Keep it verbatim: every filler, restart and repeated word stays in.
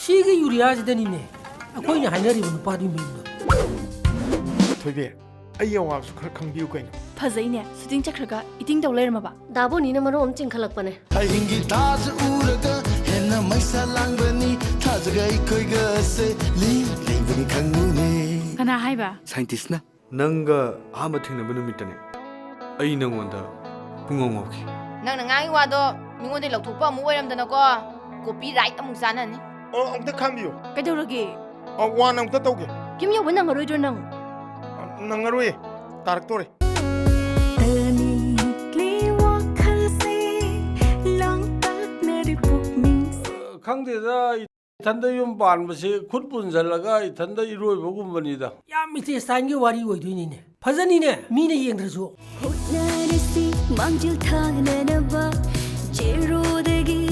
ꯁꯤꯒꯤ ꯌꯨꯔꯤꯌꯥꯁꯤꯗꯅꯤꯅꯦ ꯑꯩꯈꯣꯏꯅ ꯍꯥꯏꯅꯔꯤꯕ ꯅꯨꯄꯥꯗꯨꯒꯤ ꯃꯌꯨꯝꯗꯣ꯫ ꯊꯣꯏꯕꯤ, ꯑꯩ ꯑꯋꯥꯕꯁꯨ ꯈꯔ ꯈꯪꯕꯤꯌꯨ ꯀꯩꯅꯣ꯫ ꯐꯖꯩꯅꯦ, ꯁꯨꯇꯤꯡ ꯆꯠꯈ꯭ꯔꯒ ꯏꯇꯤꯡ ꯇꯧ ꯂꯩꯔꯝꯃꯕ꯫ ꯗꯥꯕꯣꯅꯤꯅ ꯃꯔꯣꯟ ꯑꯃ ꯆꯤꯡꯈꯠꯂꯛꯄꯅꯦ꯫ ꯑꯍꯤꯡꯒꯤ ꯊꯥꯖ ꯎꯔꯒ ꯍꯦꯟꯅ ꯃꯩꯁꯥ ꯂꯥꯡꯕꯅꯤ꯫ ꯊꯥꯖꯒ ꯑꯩꯈꯣꯏꯒꯁꯦ ꯂꯤ ꯂꯩꯕꯅꯤ ꯈꯪꯉꯨꯅꯦ꯫ ꯀꯅꯥ ꯍꯥꯏꯕ? ꯁꯥꯏꯟꯇꯤꯁꯅ꯫ ꯅꯪꯒ ꯑꯍꯥꯟꯕ ꯊꯦꯡꯅꯕ ꯅꯨꯃꯤꯠꯇꯅꯦ ꯑꯩ ꯅꯪꯉꯣꯟꯗ ꯄꯨꯡꯉꯥꯎ ꯉꯥꯎꯈꯤ꯫ ꯅꯪꯅ ꯉꯥꯡꯉꯤ ꯋꯥꯗꯣ ꯃꯤꯉꯣꯟꯗ ꯂꯧꯊꯣꯛꯄ ꯑꯃꯨꯛ ꯑꯣꯏꯔꯝꯗꯅꯀꯣ꯫ ꯀꯣꯄꯤ ꯔꯥꯏꯠ ꯑꯃꯨꯛ ꯆꯥꯅꯅꯤ꯫ ꯑꯣ, ꯑꯝꯇ ꯈꯥꯝꯕꯤꯌꯨ꯫ ꯀꯩꯗꯧꯔꯒꯦ? ꯑ, ꯋꯥꯟ ꯑꯝꯇ ꯇꯧꯒꯦ꯫ ꯀꯤꯝ ꯌꯧꯕ ꯅꯪꯉꯔꯣꯏꯗ꯭ꯔꯣ ꯅꯪ? ꯑ, ꯅꯪꯉꯔꯣꯏꯌꯦ꯫ ꯇꯥꯔꯛꯇꯣꯔꯦ꯫ ꯇꯅꯤꯛꯂꯤ ꯋꯥꯈꯜꯁꯦ ꯂꯥꯡꯇꯛꯅꯔꯤ ꯄꯨꯛꯅꯤꯡꯁꯦ꯫ ꯈꯪꯗꯦꯗ, ꯏꯊꯟꯗ ꯌꯨꯝ ꯄꯥꯟꯕꯁꯤ ꯈꯨꯠ ꯄꯨꯟꯁꯤꯜꯂꯒ ꯏꯊꯟꯗ ꯏꯔꯣꯏꯕꯒꯨꯝꯕꯅꯤꯗ꯫ ꯌꯥꯝ ꯏꯟꯇꯦꯁꯇꯥꯏꯟꯒꯤ ꯋꯥꯔꯤ ꯑꯣꯏꯗꯣꯏꯅꯤꯅꯦ꯫ ꯐꯖꯅꯤꯅꯦ, ꯃꯤꯅ ꯌꯦꯡꯗ꯭ꯔꯁꯨ꯫ ꯍꯣꯠꯅꯔꯁꯤ ꯃꯥꯡꯖꯤꯜ ꯊꯥꯅꯅꯕ, ꯖꯦꯔꯣꯗꯒꯤ